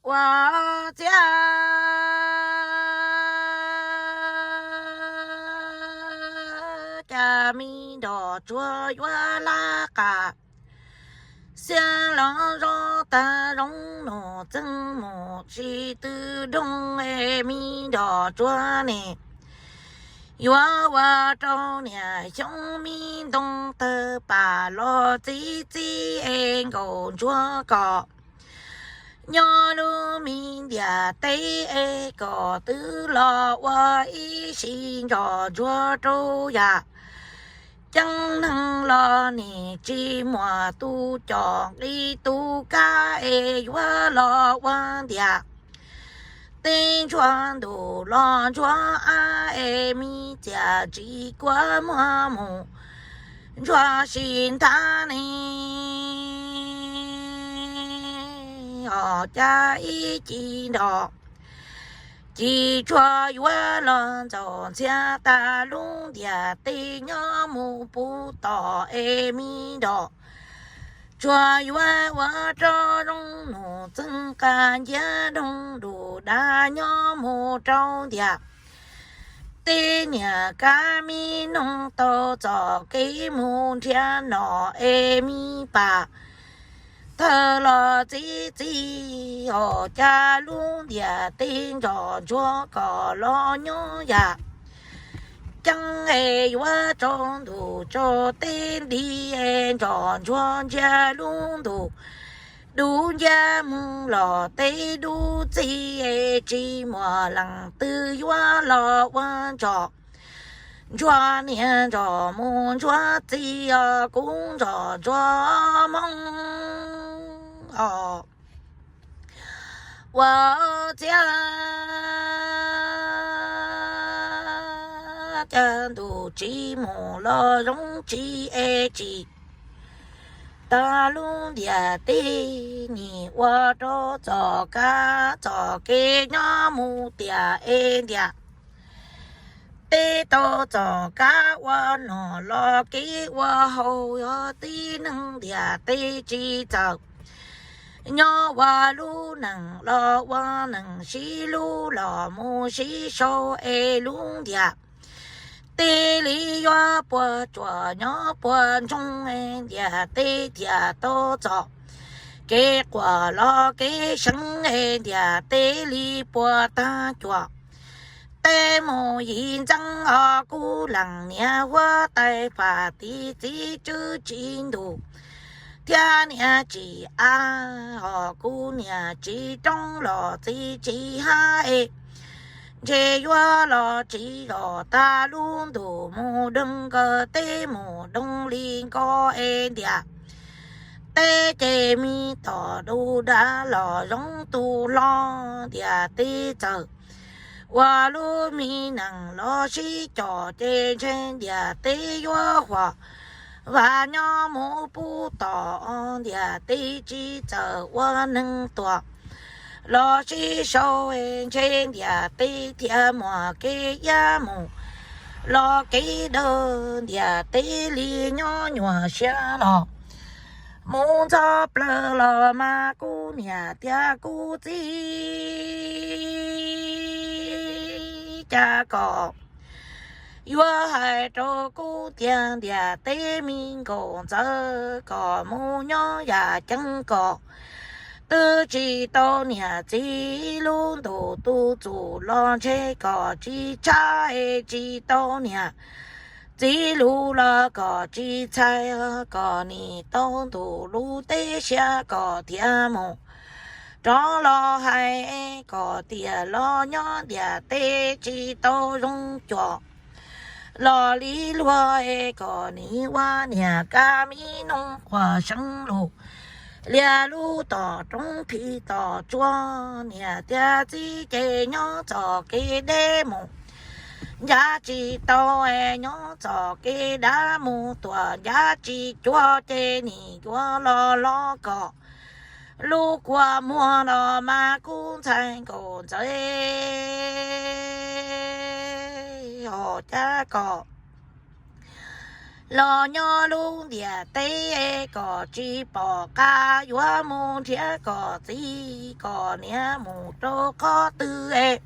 Ua ciav, cas me nroj tsuag yuav laj qas, xiab los zoo tag zoo nus txeeg mus tsis tw doog es me nroj tsuag ne, yuav ua rau niam xyoob me ntoo tawg pam los txi txi es nkaus ntsuag kom nyob lub me ntiaj teb es kom twb los ua ib sim nroj ntsuag rau yam ceeb neeg los nim tsis muaj tus com nqi tus kab es yuav los ua ntiaj teb ntsuag ntuj los ntsuag av es me txiaj tsis kuav muag mus ntsuag sim nthab ne. Os cas ib ci nroj ci tsuag yuav los ntxaus ntxhias tas lub ntiaj teb nyob mus puv tom es me nroj tsuag yuav ua rau zoo nus txeeg qas nciab doog ntuj dag nyob mus rau ntiaj teb niam kab me noog tau txoj kev mus nrhiav nom es me pas thawj los txi txi. Os cas lub ntiaj teb nroj ntsuag kom los nyob yam ceeb es yuav tsaus ntuj tsaus teb nti es nroj ntsuag ntsia lub ntuj dub nciab mus los teb dub txig es tsis muaj leej twg yuav los ua nroj ntsuag niam nroj mus ntsuag txiv os kuv nroj ntsuag hmoob os. Ua ciav, cas ntuj tsis mus los zoo tsis es tsis tag lub ntiaj teb nim ua rau txoj kab txoj kev nyob mus tiaj es ntiaj teb tau txoj kab ua noj los kev ua haus yog tib neeg ntiaj teb tsis txawj nyob ua lub neej los ua neej sib hlub los mus sib sau es lub ntiaj teb li yuav puas tsuaj nyob puas ntsoog es ntiaj teb thiaj tau txoj kev quaj los kev seev es ntiaj teb li puas tag cuam teb mus yim ntxeev os kuv leej niam huab tais faj tib txiv tswv tsis ntuj thiab niam tsis av os kuv niam tsis roob los txiv tsis hav es ntshe yuav los tsis los tag lub ntuj mus doog nkaus teb mus doog li nkaus es ntiaj teb ces me tom dub dag los zoo tus hlob ntiaj teb txawj ua lub me neej los sib coj ces ntshe ntiaj teb yuav huam vam nyob mus puv tom ntiaj teb tsis txawj ua neeg tuag los sib sau ntshe ntiaj teb thiaj muaj kev iab mus los kev dawb ntiaj teb li nyob nyuaj siab los mus ntxhov plawg los mas kuv niam thiab kuv txiv cas kom yuav hais rau kuv tias ntiaj teb me nkaus ntxawm kom mus nyob yam ceeb kom twb tsis tau niam txiv lub ntuj tus txuj los ntshe kom tsis tshab es tsis tau niam txiv lus los kom tsis txhais kom nim tau ntuj lub teb siab kom thiaj mus rov los hais kom tias los nyob ntiaj teb tsis tau zoo cuag los li luag es kom nim ua niam kab me noog quaj seev lus lias lub tom roob phij tom tsuag niam thiab txiv ces nyob txoj kev deb mus ncav tsis tau es nyob txoj kev dav mus tuaj ncav tsis cuag ces nim yuav los los kom lub kua muag los mas kuv ntxhais nkaus ntxawm hos cas kom los nyob lub ntiaj teb kom tsis pom qab, yuav mus nrhiav kom txiv kom niam mus rau qhov twg es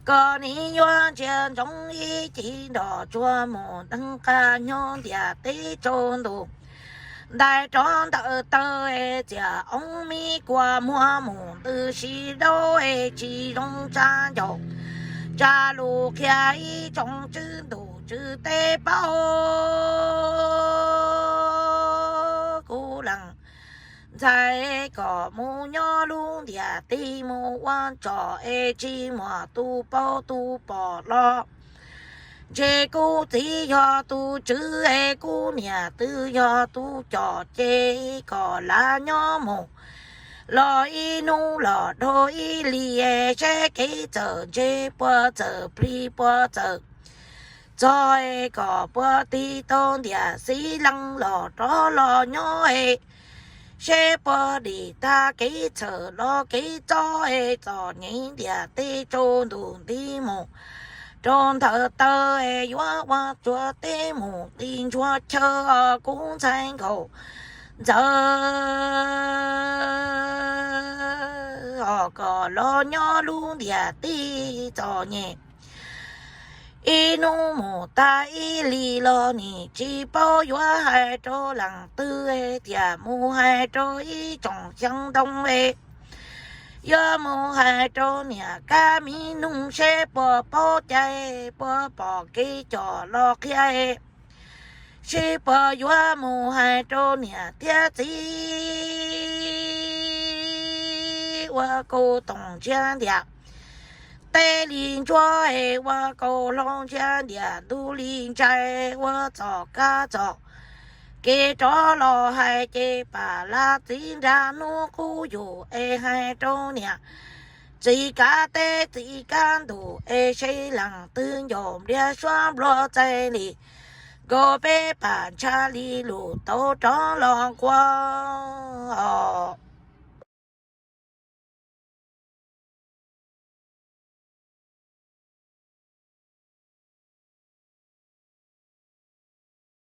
kom niam yuav ntsia ntsoov ib ce nrog tsuas mus teev qab nyob ntiaj teb tsaus ntuj. Ntais rov ntawm taw es txias oob me kua muag mus ntws si daub es tsis zoo tsa ncaus. Tsa lus qhia ib tsoom tswv ntuj tswv teb paub, kuv lees ntxhais kom mus nyob lub ntiaj teb mus ua tsom es tsis muaj tus paub tus pom los ntshe kuv txiv yog tus tswv es kuv niam twb yog tus coj ces kom lav nyob mus los ib hnub los dhau ib hlis es seb kev txawm ntshe puas txawm plig puas txawm txog es kom puas tig tau ntiaj xib leej los rov los nyob es seb puas dim tag kev txhawm los kev txob es txom nyem ntiaj teb tsaus ntuj nti mus rau ntawm taw es yuav ua tsuas teb mus ti ntsuag chaw os kuv ntxhais nkauj ntxawm os, kom los nyob lub ntiaj teb txom nyem ib hnub mus tag ib hlis los nim tsis paub yuav hais rau leej twg es thiaj mus hais rau ib tsoom xyoo ntoo es yuav mus hais rau niam kab mi nug seb puas paub cai puas pom kev coj los qhia es seb puas yuav mus hais rau niam thiab txiv ua kauj toom ntsiab ntiaj teb li ntsuab es ua kauj hlau ntsiab ntiaj ntug li ntsais ua txoj kab txoj kev rov los hais ces pam lab txiv nrag hnub qub yus es hais rau niam txiv kab teb txiv kab ntuj es seb leej twg ncaus npliag suab nplua txais li nkaus peb pam ntsha li lus tau rov los nquag